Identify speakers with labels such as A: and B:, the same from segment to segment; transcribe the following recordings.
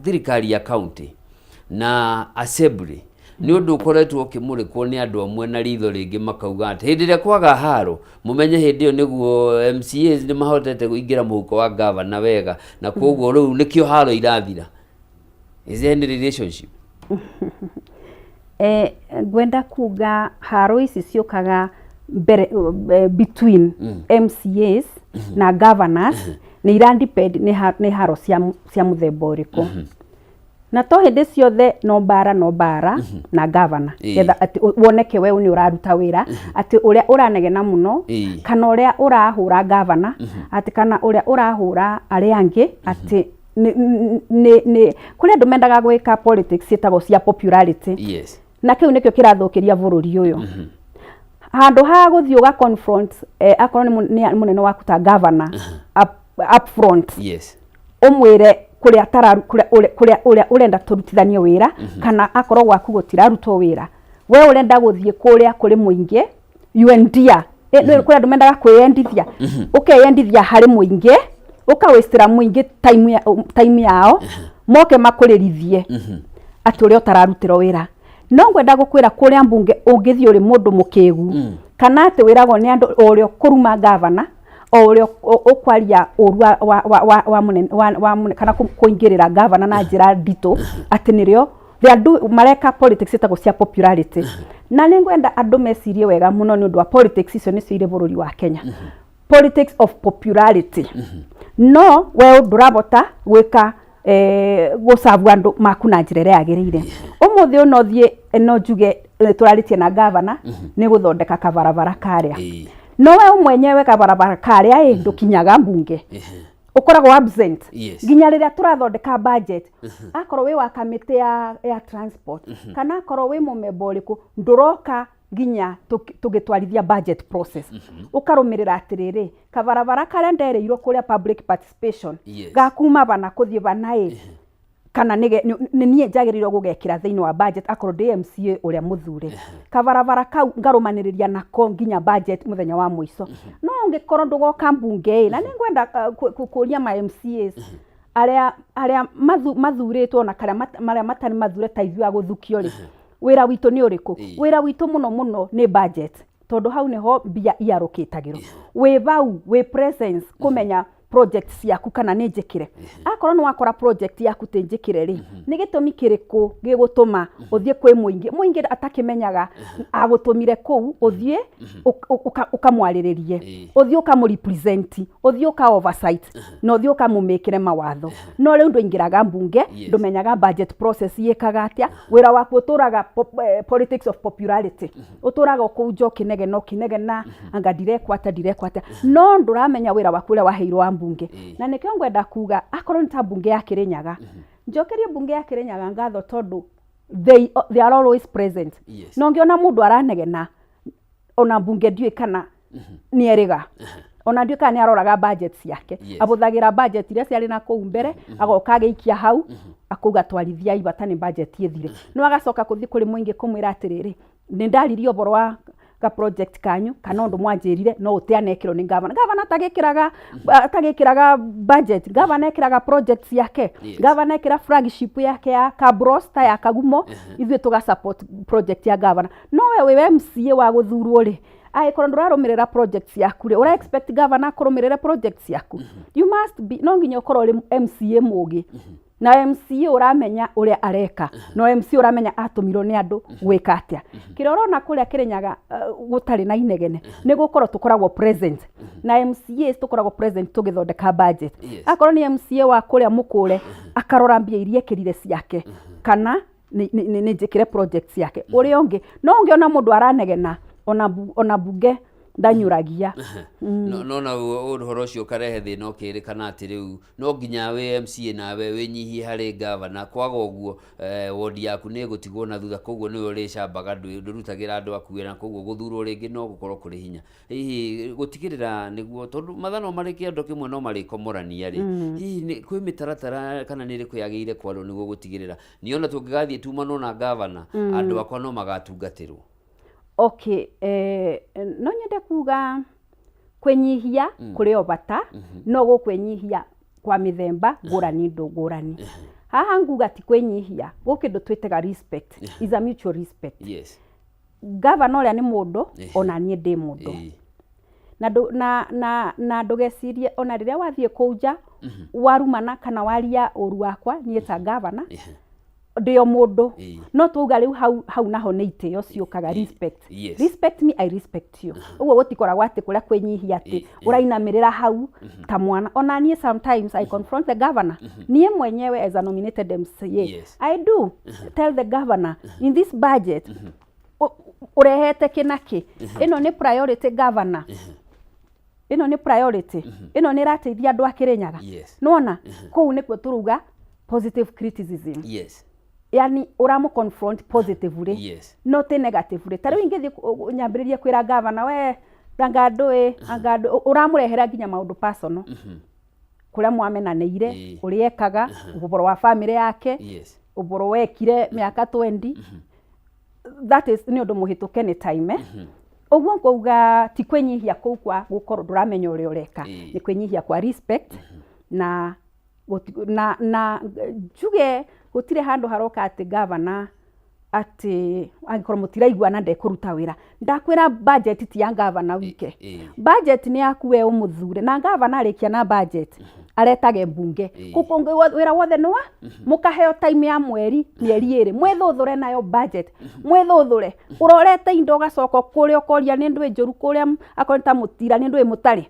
A: Thirikari ya county na assembly nĩ ũndũ ũkoretwo ũkĩmũrĩkwo nĩ andũ amwe na ritho rĩngĩ, makauga atĩ hĩndĩ ĩrĩa kwaga haro, mũmenye hĩndĩ ĩyo nĩguo MCAs nĩ mahotete kũingĩra mũhuko wa gavana wega, na koguo rĩu nĩkĩo haro irathira. Is there any relationship?
B: Ngwenda kuga haro ici ciũkaga mbere between MCAs na governors nĩ ira depend nĩ haro cia mũthemba ũrĩkũ, na to hĩndĩ ciothe no mbara, no mbara na governor getha atĩ woneke we nĩ ũraruta wĩra, atĩ ũrĩa ũranegena mũno kana ũrĩa ũrahũra governor, atĩ kana ũrĩa ũrahũra arĩa angĩ, atĩ nĩ kũrĩ andũ mendaga gwĩka politics ciĩtagwo cia popularity. Na kĩu nĩkĩo kĩrathũkĩria bũrũri ũyũ. Handũ ha gũthiĩ ũga confront, akorwo nĩ mũnene waku ta governor up front, ũmwĩre kũrĩa tararu kũrĩa ũrĩa- kũrĩa ũrĩa ũrenda tũrutithanie wĩra, kana akorwo gwaku gũtirarutwo wĩra, we ũrenda gũthiĩ kũrĩa kũrĩ mũingĩ UNDia. Kũrĩ andũ mendaga kwĩyendithia, ũkeyendithia harĩ mũingĩ, ũkawĩstĩra mũingĩ time yao moke makũrĩrithie atĩ ũrĩa ũtararutĩrwo wĩra. No ngwenda gũkwĩra, kũrĩa mbunge ũngĩthiĩ ũrĩ mũndũ mũkĩgu, kana atĩ wĩragwo nĩ andũ o ũrĩa ũkũruma gavana, o ũrĩa ũkwaria ũru wa mũnene wa mũnene, kana kũingĩrĩra gavana na njĩra nditũ, atĩ nĩrĩo they are mareka politics ĩtagwo cia popularity. Na nĩ ngwenda andũ mecirie wega mũno, nĩ ũndũ wa politics icio nĩcio irĩ bũrũri wa Kenya, politics of popularity. No we ndũrabota gwĩka gũcabu andũ maku na njĩra ĩrĩa yagĩrĩire. Ũmũthĩ ũyũ no thiĩ no njuge tũrarĩtie na gavana nĩ gũthondeka kabarabara karĩa, no we mwenyewe kabarabara karĩa ĩ ndũkinyaga mbunge, ũkoragwo absent nginya rĩrĩa tũrathondeka budget. Akorwo wĩ wa kamĩtĩ ya transport, kana akorwo wĩ mũmemba ũrĩkũ, ndũroka nginya tũgĩtwarithia budget process. Ũkarũmĩrĩra atĩrĩrĩ, kabarabara karĩa ndereirwo kũrĩa public participation gakuma bana kũthiĩ bana ĩ, kana nĩ niĩ njagĩrĩirwo gũgekĩra thĩinĩ wa budget akorwo ndĩ MCA ũrĩa mũthure. Kabarabara kau ngarũmanĩrĩria nako nginya budget mũthenya wa mũico. No ũngĩkorwo ndũgoka mbunge ĩ, na nĩ ngwenda kũria ma MCAs arĩa mathurĩtwo na karĩa marĩa matarĩ mathure ta ithuĩ a gũthukio rĩ, wĩra witũ nĩ ũrĩkũ? Wĩra witũ mũno mũno nĩ budget, tondũ hau nĩho mbia iarũkĩtagĩrwo. Wĩ bau wĩ presence kũmenya project ciaku kana nĩ njĩkĩre. Akorwo nĩ wakora project yaku tĩ njĩkĩre rĩ, nĩ gĩtũmi kĩrĩkũ gĩgũtũma ũthiĩ kwĩ mũingĩ, mũingĩ atakĩmenyaga agũtũmire kũu ũthiĩ ũkamwarĩrĩrie, ũthiĩ ũkamũrepresent, ũthiĩ ũka oversight, na ũthiĩ ũkamũmĩkĩre mawatho? No rĩu ndũingĩraga mbunge, ndũmenyaga budget process yĩkaga atĩa. Wĩra waku ũtũraga politics of popularity, ũtũraga o kũu nja ũkĩnegena, ũkĩnegena anga ndirekwo atĩa, ndirekwo atĩa, no ndũramenya wĩra waku ũrĩa waheirwo wa mbunge. Na nĩkĩo ngwenda kuga, akorwo nĩ ta mbunge ya Kĩrĩnyaga, njokerie mbunge ya Kĩrĩnyaga ngatho, tondũ they are always present. Na ũngĩona mũndũ aranegena ona mbunge, ndiũĩ kana nĩ erĩga, ona ndiũĩ kana nĩ aroraga budget ciake. Abũthagĩra budget iria ciarĩ na kũu mbere, agoka agĩikia hau, akauga twarithiai, bata nĩ budget ĩthire. No agacoka kũthiĩ kũrĩ mũingĩ kũmwĩra atĩrĩrĩ, nĩ ndaririe ũhoro wa ga project kanyu kana ũndũ mwanjĩrire, no ũtianekĩrwo nĩ gavana. Gavana atagĩkĩraga budget, gavana ekĩraga project ciake. Gavana ekĩra flagship yake ya Kabros ta ya Kagumo, ithuĩ tũga support project ya gavana. No we wĩ MCA wa gũthurwo rĩ, angĩkorwo ndũrarũmĩrĩra project ciaku rĩ, ũra expect gavana akũrũmĩrĩre project ciaku? You must be, no nginya ũkorwo ũrĩ MCA mũgĩ, na MCA ũramenya ũrĩa areka, no MCA ũramenya atũmirwo nĩ andũ gwĩka atĩa. Kĩrĩa ũrona kũrĩa Kĩrĩnyaga gũtarĩ na inegene nĩ gũkorwo tũkoragwo present na MCAs, tũkoragwo present tũgĩthondeka budget. Akorwo nĩ MCA wa kũrĩa mũkũre, akarora mbia iria ekĩrire ciake kana nĩ njĩkĩre project ciake. Ũrĩa ũngĩ no ũngĩona mũndũ aranegena ona bunge ndanyũragia.
A: No na ũhoro ũcio ũkarehe thĩna, ũkĩrĩkana atĩ rĩu no nginya wĩ MCA nawe wĩnyihie harĩ gavana, kwaga ũguo wodi yaku nĩ ĩgũtigwo na thutha, koguo nĩwe ũrĩcambaga, ndũrutagĩra andũ aku wĩra, koguo gũthurwo rĩngĩ no gũkorwo kũrĩ hinya. Hihi gũtigĩrĩra nĩguo, tondũ mathaa no marĩ kĩondo kĩmwe no marĩkomorania rĩ, hihi kwĩ mĩtaratara kana nĩ ĩrĩkũ yagĩrĩire kwarwo nĩguo gũtigĩrĩra niona tũngĩgathiĩ tumanwo na gavana, andũ akwa no magatungatĩrwo?
B: Okay, no nyende kuga kwĩnyihia kũrĩ o bata, no gũkwĩnyihia kwa mĩthemba ngũrani ndũ ngũrani. Haha nguga ti kwĩnyihia, gũkĩ ndũ twĩtaga respect, is a mutual respect. Gavana ũrĩa nĩ mũndũ, ona niĩ ndĩ mũndũ. Na ndũ, na, na, na ndũgecirie ona rĩrĩa wathiĩ kũu nja warumana kana waria ũru wakwa niĩ ta gavana, ndĩ o mũndũ. No twauga rĩu hau, hau naho nĩ itĩo ciũkaga, respect. Respect me, I respect you. Ũguo gũtikoragwo atĩ kũrĩa kwĩnyihia atĩ ũrainamĩrĩra hau ta mwana. Ona niĩ sometimes I confront the governor, niĩ mwenyewe as a nominated MCA. I do tell the governor, in this budget ũrehete kĩ na kĩ, ĩno nĩ priority, governor, ĩno nĩ priority, ĩno nĩ ĩrateithia andũ a Kĩrĩnyaga. Nona kũu nĩkuo tũrauga positive criticism. Yani ũramũ confront positively, no ti negatively. Ta rĩu ingĩthiĩ nyambĩrĩrie kwĩra gavana, we anga ndũĩ, anga ndũĩ, ũramũrehera nginya maũndũ personal, kũrĩa mwamenanĩire, ũrĩa ekaga, ũhoro wa family yake, ũhoro wekire mĩaka 20, that is nĩ ũndũ mũhĩtũke nĩ time, eh? Ũguo ngauga ti kwĩnyihia kũu kwa gũkorwo ndũramenya ũrĩa ũreka. Nĩ kwĩnyihia kwa respect na na njuge gũtirĩ handũ haroka atĩ gavana atĩ angĩkorwo mũtiraiguana ndekũruta wĩra. Ndakwĩra budget ti ya gavana wike. Budget nĩ yaku we ũmũthure, na gavana arĩkia na budget aretage mbunge. Kũngĩ wĩra wothe nĩ wa mũkaheo time ya mweri, mĩeri 2, mwĩthũthũre nayo budget, mwĩthũthũre ũrorete indo, ũgacoka kũrĩa ũkoria nĩ ndwĩ njũru kũrĩa, akorwo nĩ ta mũtira nĩ ndwĩ mũtarĩ,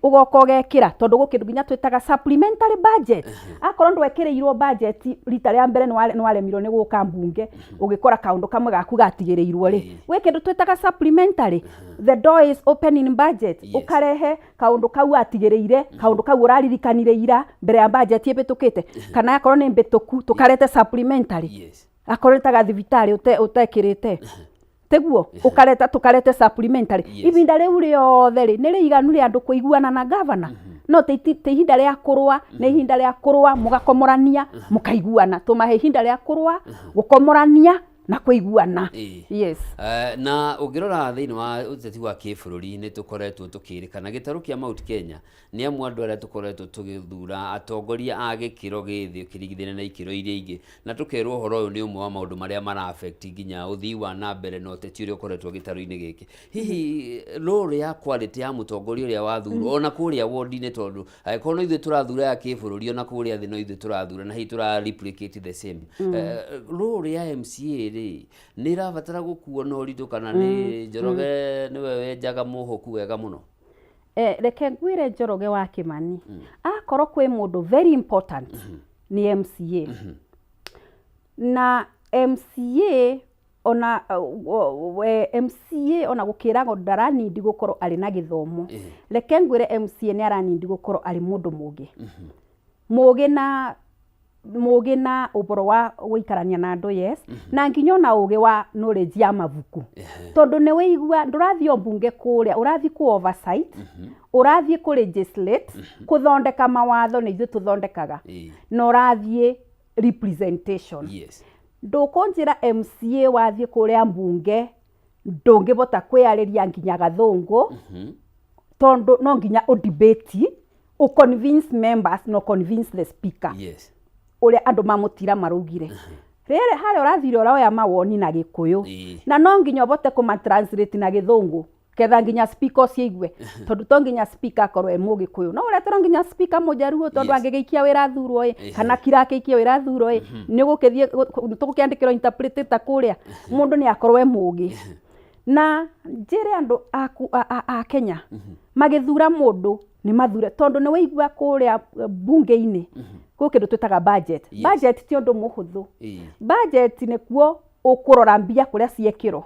B: ũgoka ũgekĩra, tondũ gũkĩndũ nginya twĩtaga supplementary budget. Akorwo ndwekĩrĩirwo budget rita rĩa mbere, nĩ waremirwo nĩ gũka mbunge, ũgĩkora kaũndũ kamwe gaku gatigĩrĩirwo rĩ, gwĩ kĩndũ twĩtaga supplementary. The door is open in budget. Ũkarehe kaũndũ kau atigĩrĩire, kaũndũ kau ũraririkanire ira mbere ya budget ĩhĩtũkĩte, kana akorwo nĩ mbĩtũku, tũkarete supplementary. Akorwo nĩ ta gathibitarĩ ũtekĩrĩte tiguo, ũkareta, tũkarete supplementary. Ihinda rĩu rĩothe rĩ, nĩ rĩiganu rĩa andũ kũiguana na gavana, no ti ihinda rĩa kũrũa, nĩ ihinda rĩa kũrũa mũgakomorania mũkaiguana. Tũmahe ihinda rĩa kũrũa, gũkomorania na kũiguana. Yes.
A: Na ũngĩrora thĩinĩ wa ũteti wa kĩbũrũri, nĩ tũkoretwo tũkĩrĩkana gĩtarũ kĩa Mount Kenya nĩ amwe andũ arĩa tũkoretwo tũgĩthura atongoria a gĩkĩro gĩthĩ ũkĩringithania na ikĩro iria ingĩ, na tũkerwo ũhoro ũyũ nĩ ũmwe wa maũndũ marĩa mara affect nginya ũthii wa na mbere na ũteti ũrĩa ũkoretwo gĩtarũ-inĩ gĩkĩ. Hihi role ya quality ya mũtongoria ũrĩa wathurwo ona kũrĩa ward-inĩ, tondũ angĩkorwo no ithuĩ tũrathura ya kĩbũrũri, ona kũrĩa thĩ no ithuĩ tũrathura na hihi tũra replicate the same role ya MCA rĩ, nĩ ĩrabatara gũkuo na ũritũ kana nĩ Njoroge nĩwe wenjaga mũhũku wega mũno?
B: Reke ngwĩre, Njoroge wa Kĩmani, akorwo kwĩ mũndũ very important nĩ MCA. Na MCA ona we MCA ona gũkĩragwo ndaranindi gũkorwo arĩ na gĩthomo, reke ngwĩre MCA nĩ aranindi gũkorwo arĩ mũndũ mũgĩ, mũgĩ na mũgĩ na ũhoro wa gũikarania na andũ, yes, na nginya ona ũgĩ wa knowledge ya mabuku, tondũ nĩ wĩigua ndũrathiĩ o mbunge kũrĩa, ũrathiĩ kũ oversight, ũrathiĩ kũ legislate, kũthondeka mawatho, nĩ ithuĩ tũthondekaga, na ũrathiĩ representation. Ndũkũnjĩra MCA wathiĩ kũrĩa mbunge ndũngĩbota kwĩarĩria nginya gathũngũ, tondũ no nginya ũdebate, ũconvince members no convince the speaker ũrĩa andũ mamũtira maraugire rĩrĩ harĩa ũrathire ũroya mawoni na Gĩkũyũ, na no nginya ũbote kũma-translate na Gĩthũngũ ketha nginya speaker ũcio aigue, tondũ to nginya speaker akorwo e Mũgĩkũyũ, no ũretera nginya speaker Mũjaruo, tondũ angĩgĩikia wĩra thurwo ĩ, kana kira akĩikia wĩra thurwo ĩ, nĩ gũkĩthiĩ tũgũkĩandĩkĩrwo interpreter kũrĩa. Mũndũ nĩ akorwo e mũgĩ. Na njĩre andũ aku a Kenya magĩthura mũndũ nĩ mathure, tondũ nĩ waigua kũrĩa bunge-inĩ gwĩ kĩndũ twĩtaga budget. Budget ti ũndũ mũhũthũ. Budget nĩkuo ũkũrora mbia kũrĩa ciekĩrwo,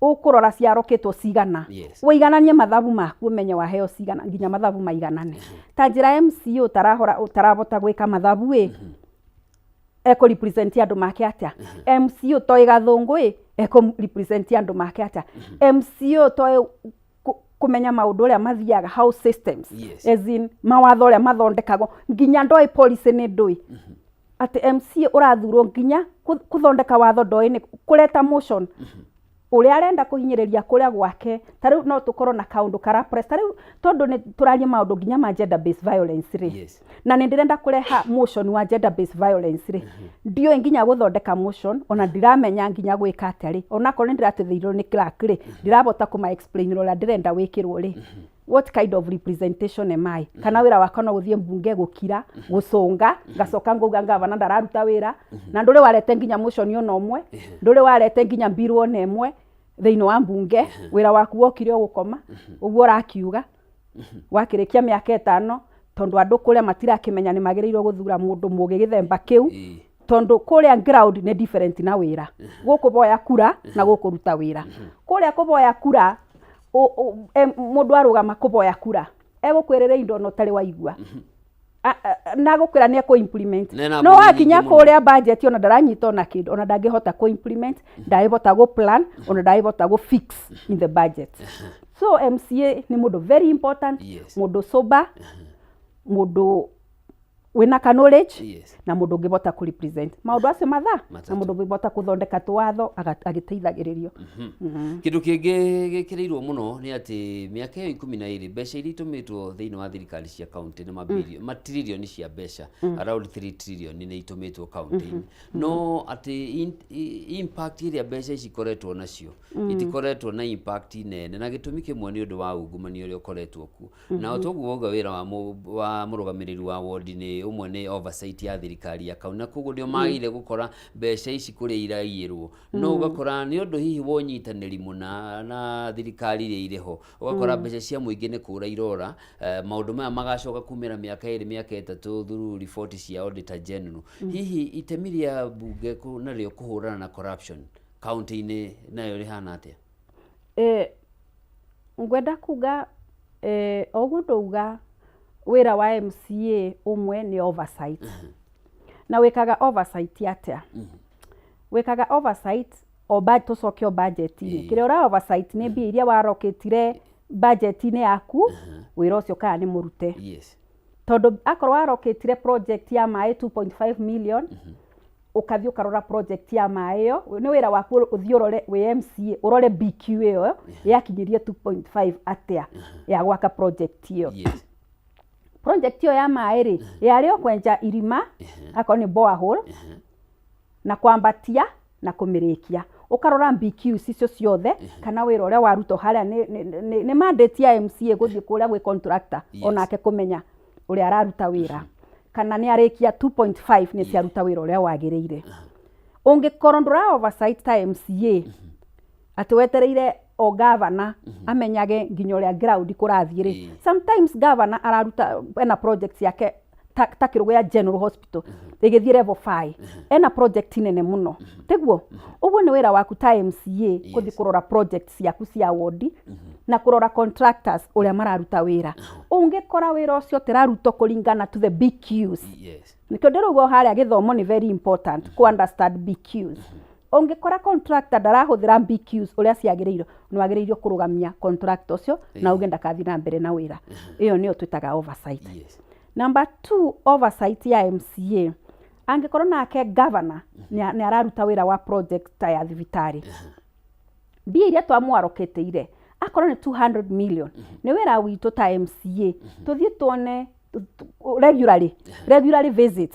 B: ũkũrora ciarokĩtwo cigana, ũigananie mathabu maku, ũmenye waheo cigana nginya mathabu maiganane. Ta njĩra MCA ũtarahora ũtarabota gwĩka mathabu ĩ, ekũ represent andũ make atĩa? MCA ũtoĩ gathũngũ ĩ, ekũ represent andũ make atĩa? MCA ũtoĩ kũmenya maũndũ ũrĩa mathiaga, how systems, as in mawatho ũrĩa mathondekagwo, nginya ndoĩ policy nĩ ndũĩ atĩ MCA ũrathurwo nginya kũthondeka watho ndoĩ nĩ kũreta motion. Ũrĩa arenda kũhinyĩrĩria kũrĩa gwake, ta rĩu no tũkorwo na kaũndũ kara press ta rĩu, tondũ nĩ tũraria maũndũ nginya ma gender based violence rĩ, na nĩ ndĩrenda kũreha motion wa gender based violence rĩ, ndiũĩ nginya gũthondeka motion, ona ndiramenya nginya gwĩka atĩa rĩ, onakorwo nĩ ndĩrateithĩrĩirio nĩ clerk rĩ, ndirahota kũma explain ũrĩa ndĩrenda wĩkĩrwo rĩ. What kind of representation am I? Kana wĩra wakwa no gũthiĩ mbunge gũkira, gũcũnga, ngacoka ngauga ngavana ndararuta wĩra, na ndũrĩ warete nginya motion ona ũmwe, ndũrĩ warete nginya bill ona ĩmwe thĩinĩ wa mbunge. Wĩra waku wokire o gũkoma ũguo ũrakiuga wakĩrĩkia mĩaka 5, tondũ andũ kũrĩa matirakĩmenya nĩ magĩrĩirwo gũthura mũndũ mũgĩ gĩthemba kĩu, tondũ kũrĩa ground nĩ different na wĩra gũkũ boya kura na gũkũ ruta wĩra. Kũrĩa kũboya kura, mũndũ arũgama kũboya kura egũkwĩrĩra indo ona ũtarĩ waigua na gũkwĩra nĩ ekũ implement.
A: Nena
B: no
A: mbũri
B: wakinya
A: nyingĩ mũno.
B: Kũrĩa budget ona ndaranyita ona kĩndũ, ona ndangĩhota kũ implement, ndangĩhota gũ plan, ona ndangĩhota gũ fix in the budget. So MCA nĩ mũndũ very important, mũndũ sober, mũndũ wĩna ka knowledge, na mũndũ ũngĩhota kũ represent maũndũ acio mathaa, na
A: Matatũ.
B: mũndũ ũngĩhota gũthondeka tũwatho agĩteithagĩrĩrio.
A: Kĩndũ kĩngĩ gĩkĩrĩirwo mũno nĩ atĩ mĩaka ĩyo 12, mbeca iria itũmĩtwo thĩinĩ wa thirikari cia kaunti nĩ mabilioni, matiririoni cia mbeca, around 3 trillion nĩ itũmĩtwo kaunti-inĩ, no atĩ impact ĩrĩa mbeca ici ikoretwo nacio itikoretwo na impact nene, na gĩtũmi kĩmwe nĩ ũndũ wa ungumania ũrĩa ũkoretwo kuo. Na toguo wauga, wĩra wa mũrũgamĩrĩri wa wodi nĩ ũmwe nĩ oversight ya thirikari ya kaunti, na koguo nĩo magĩrĩire gũkora mbeca ici kũrĩa iraiyĩrwo, no ũgakora nĩ ũndũ hihi wa ũnyitanĩri mũna na thirikari iria irĩ ho, ũgakora mbeca cia mũingĩ nĩ kũra irora. Maũndũ maya magacoka kumĩra mĩaka 2, mĩaka 3 through riboti cia Auditor General. Hihi itemi rĩa mbunge narĩo kũhũrana na corruption kaunti-inĩ nayo rĩhana atĩa?
B: Ngwenda kuga, o ũguo ndauga, wĩra wa MCA ũmwe nĩ oversight. Na wĩkaga oversight atĩa? Wĩkaga oversight o tũcoke o budget-inĩ. Kĩrĩa ũra oversight nĩ mbia iria warokĩtire budget-inĩ yaku, wĩra ũcio kana nĩ mũrute. Tondũ akorwo warokĩtire project ya maĩ 2.5 million, ũkathiĩ ũkarora project ya maĩ ĩyo, nĩ wĩra waku ũthiĩ ũrore wĩ MCA, ũrore BQ ĩyo yakinyirie 2.5 atĩa ya gwaka project ĩyo. Project ĩyo ya maĩ rĩ, yarĩ o kwenja irima, akorwo nĩ borehole, na kwambatia na kũmĩrĩkia. Ũkarora BQ icio ciothe kana wĩra ũrĩa warutwo harĩa nĩ mandate ya MCA gũthiĩ kũrĩa gwĩ contractor, onake kũmenya ũrĩa araruta wĩra kana nĩ arĩkia 2.5, nĩ ciaruta wĩra ũrĩa wagĩrĩire. Ũngĩkorwo ndũra oversight ta MCA, atĩ wetereire o gavana amenyage nginya ũrĩa ground kũrathiĩ rĩ, sometimes gavana araruta ena project yake ta Kĩrũgũya General Hospital ĩgĩthiĩ level 5, ena project nene mũno, tiguo? Ũguo nĩ wĩra waku ta MCA gũthiĩ kũrora project ciaku cia wodi na kũrora contractors ũrĩa mararuta wĩra. Ũngĩkora wĩra ũcio tĩrarutwo kũringana to the BQs, nĩkĩo ndĩrauga harĩa gĩthomo nĩ very important ku understand BQs. Ũngĩkora contractor ndarahũthĩra BQs ũrĩa ciagĩrĩirwo, nĩ wagĩrĩirwo kũrũgamia contractor ũcio na uge ndakathiĩ na mbere na wĩra. Ĩyo nĩyo twĩtaga oversight. Number two, oversight ya MCA, angĩkorwo nake governor nĩ araruta wĩra wa project ta ya thibitarĩ, mbia iria twamwarokĩtĩire akorwo nĩ 200 million, nĩ wĩra witũ ta MCA tũthiĩ tuone regularly visit.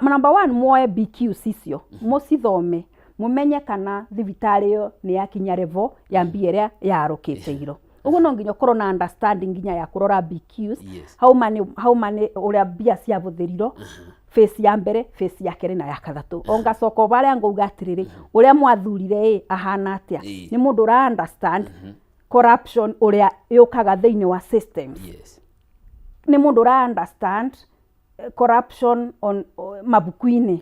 B: Number one, muoe BQs icio, mũcithome, mũmenye kana thibitarĩ ĩyo nĩ yakinya level ya mbia ĩrĩa yarokĩtĩirwo. Ũguo no nginya ũkorwo na understanding nginya ya kũrora BQs, how money, ũrĩa mbia ciahũthĩrirwo phase ya mbere, phase ya kerĩ na ya gatatũ. O ngacoka o harĩa ngauga atĩrĩrĩ, ũrĩa mwathurire ĩ ahana atĩa? Nĩ mũndũ ũra understand corruption ũrĩa yũkaga thĩinĩ wa systems? Nĩ mũndũ ũra understand corruption on mabuku-inĩ?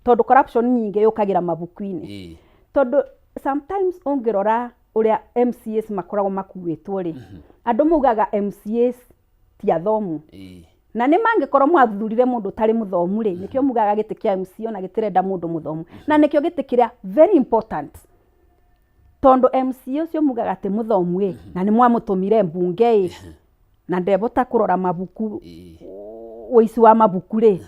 B: Tondũ corruption nyingĩ yũkagĩra mabuku-inĩ. Tondũ sometimes ũngĩrora ũrĩa MCAs makoragwo makuĩtwo rĩ, andũ maugaga MCAs ti athomu. Na nĩ mangĩkorwo mwathurire mũndũ ũtarĩ mũthomu rĩ, nĩkĩo mugaga gĩtĩ kĩa MCA ona gĩtirenda mũndũ mũthomu, na nĩkĩo gĩtĩ kĩrĩa very important, tondũ MCA ũcio mugaga atĩ mũthomu ĩ, na nĩ mwamũtũmire mbunge ĩ, na ndebota kũrora mabuku, ũici wa mabuku rĩ.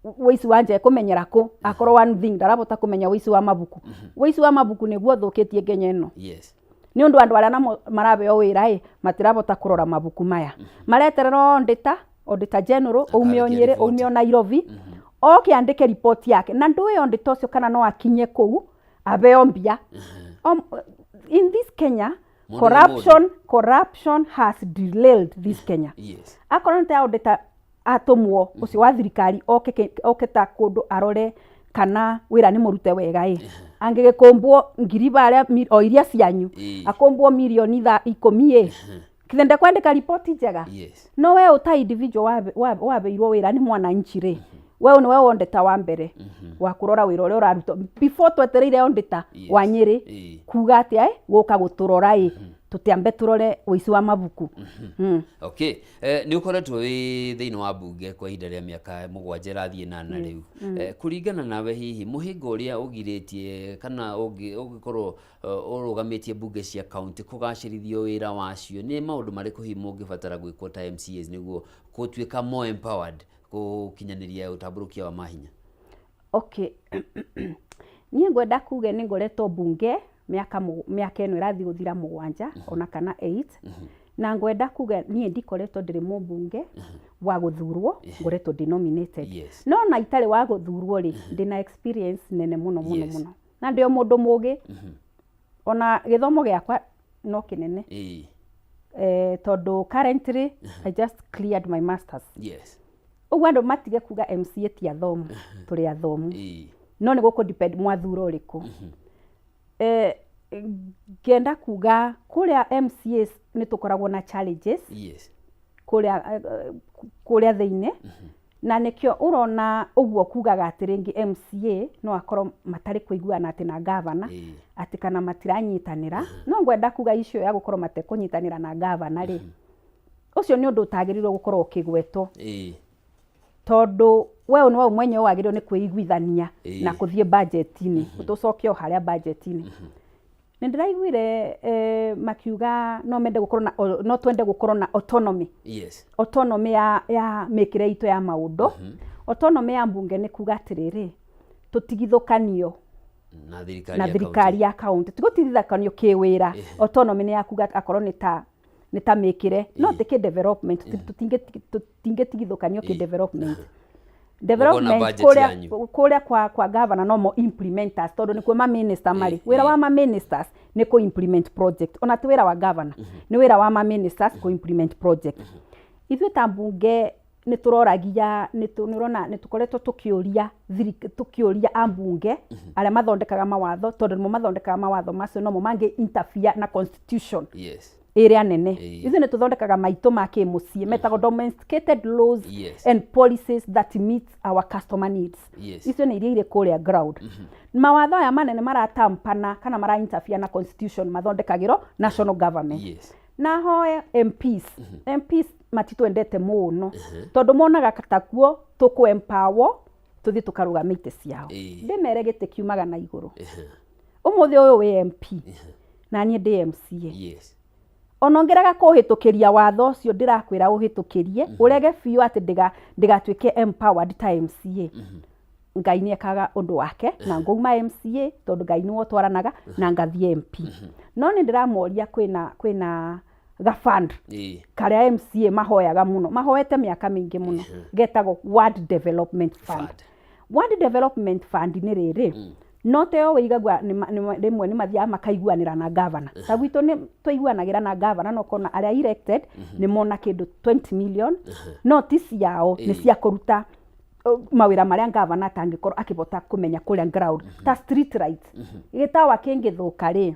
B: Wĩici wa nja ekũmenyera kũ akorwo one thing ndarabota kũmenya wĩici wa mabuku? Wĩici wa mabuku nĩguo ũthũkĩtie Kenya ĩno. Nĩ ũndũ andũ arĩa namo marabeo wĩra ĩ matirabota kũrora mabuku maya, mareterera auditor general ume o
A: Akarĩkia
B: Nyĩrĩ,
A: riboti.
B: ume o Nairobi, oke andĩke riboti yake, na ndũĩ auditor ũcio kana no akinye kũu abeo mbia. In this Kenya,
A: Mũndũ nĩ
B: corruption has derailed this Kenya. Akorwo nĩ ta auditor atũmwo ũcio wa thirikari oke oke ta kũndũ arore kana wĩra nĩ mũrute wega ĩ, angĩgĩkũmbwo ngiri barĩa o iria cianyu, akũmbwo mirioni 10 ĩ, kithe ndekwandĩka riboti njega? No we ũta individual wabeirwo wĩra nĩ mwananchi rĩ, we nĩwe wondeta wa mbere wa kũrora wĩra ũrĩa ũrarutwo before twetereire auditor wa Nyĩrĩ kuga atĩa ĩ gũka gũtũrora ĩ, tũtiambe tũrore ũici wa mabuku.
A: Okay, nĩ ũkoretwo wĩ thĩinĩ wa mbunge kwa ihinda rĩa mĩaka 7 ĩrathiĩ nana rĩu. Kũringana nawe, hihi mũhĩnga ũrĩa ũgirĩtie kana ũngĩkorwo ũrũgamĩtie mbunge cia kaunti kũgacĩrithio wĩra wacio nĩ maũndũ marĩkũ hihi mũngĩbatara gwĩkwo ta MCAs nĩguo gũtuĩka more empowered gũkinyanĩria ũtambũrũkia wa mahinya?
B: Okay, niĩ ngwenda kuge nĩ ngoretwo mbunge mĩaka ĩno ĩrathiĩ gũthira 7 ona kana 8, na ngwenda kuga niĩ ndikoretwo ndĩrĩ mũmbunge wa gũthurwo, ngoretwo ndĩ nominated. No na itarĩ wa gũthurwo rĩ, ndĩna experience nene mũno mũno mũno, na ndĩ o mũndũ mũgĩ, ona gĩthomo gĩakwa no kĩnene, tondũ currently I just cleared my masters. Ũguo andũ matige kuga MCA ti athomu, tũrĩ athomu. No nĩ gũkũ depend mwathura ũrĩkũ. Ngenda kuga kũrĩa MCAs nĩ tũkoragwo na challenges kũrĩa thĩinĩ, na nĩkĩo ũrona ũguo kugaga atĩ rĩngĩ MCA no akorwo matarĩ kũiguana atĩ na gavana, atĩ kana matiranyitanĩra. No ngwenda kuga icio ya gũkorwo matekũnyitanĩra na gavana rĩ, ũcio nĩ ũndũ ũtagĩrĩirwo gũkorwo ũkĩgwetwo, tondũ we nĩwe mwenyewe wagĩrĩirwo nĩ kwĩiguithania na kũthiĩ budget-inĩ. Tũcoke o harĩa budget-inĩ, nĩ ndĩraiguire makiuga no mende gũkorwo na no twende gũkorwo na autonomy, autonomy ya mĩkĩre itũ ya maũndũ. Autonomy ya mbunge nĩ kuga atĩrĩrĩ, tũtigithũkanio
A: na thirikari
B: na
A: ya
B: thirikari ya kaunti, tigũtigithũkanio kĩwĩra. Autonomy nĩ ya kuga akorwo nĩ ta mĩkĩre, no ti kĩ development. Tũtingĩtigithũkanio kĩ development. Development
A: budget
B: kũrĩa
A: yanyu.
B: Kũrĩa kwa governor no mo implementers, tondũ nĩkuo ma minister marĩ. Wĩra wa ma ministers nĩ kũ implement project, ona ti wĩra wa governor, nĩ wĩra wa ma ministers kũ implement project. Ithuĩ ta mbunge nĩ tũroragia, nĩ ũrona nĩ tũkoretwo tũkĩũria tũkĩũria ambunge arĩa mathondekaga mawatho, tondũ nĩmo mathondekaga mawatho macio, nomo mangĩ interfere na constitution ĩrĩa nene. Ithuĩ nĩ tũthondekaga maitũ ma kĩmũciĩ metagwo domesticated laws and policies that meet our customer needs. Icio nĩ iria irĩ kũrĩa ground. Mawatho aya manene maratampana kana mara interfere na constitution mathondekagĩrwo national government. Na hoe MPs, MPs matitwendete mũno, tondũ monaga takuo tũkũ empower tũthiĩ tũkarũgame itĩ ciao. Ndĩmere gĩtĩ kiumaga na igũrũ. Ũmũthĩ ũyũ wĩ MP na niĩ ndĩ MCA, ona ũngĩrega kũhĩtũkĩria watho ũcio ndĩrakwĩra ũhĩtũkĩrie, ũrege biũ atĩ ndĩgatuĩke empowered ta MCA, Ngai nĩ ekaga ũndũ wake na ngauma MCA, tondũ Ngai nĩwe ũtwaranaga, na ngathiĩ MP. No nĩ ndĩramoria, kwĩna gafund karĩa MCA mahoyaga mũno, mahoete mĩaka mĩingĩ mũno, getagwo Ward Development Fund.
A: Fund.
B: Ward Development Fund nĩ rĩrĩ, no teo wĩigagua rĩmwe nĩ mathiaga makaiguanĩra na gavana. Ta gwitũ nĩ tũiguanagĩra na gavana, no kona arĩa elected nĩ mona kĩndũ 20 million, no ti ciao, nĩ cia kũruta mawĩra marĩa gavana atangĩkorwo akĩbota kũmenya kũrĩa ground, ta street lights. Gĩtawa kĩngĩthũka rĩ,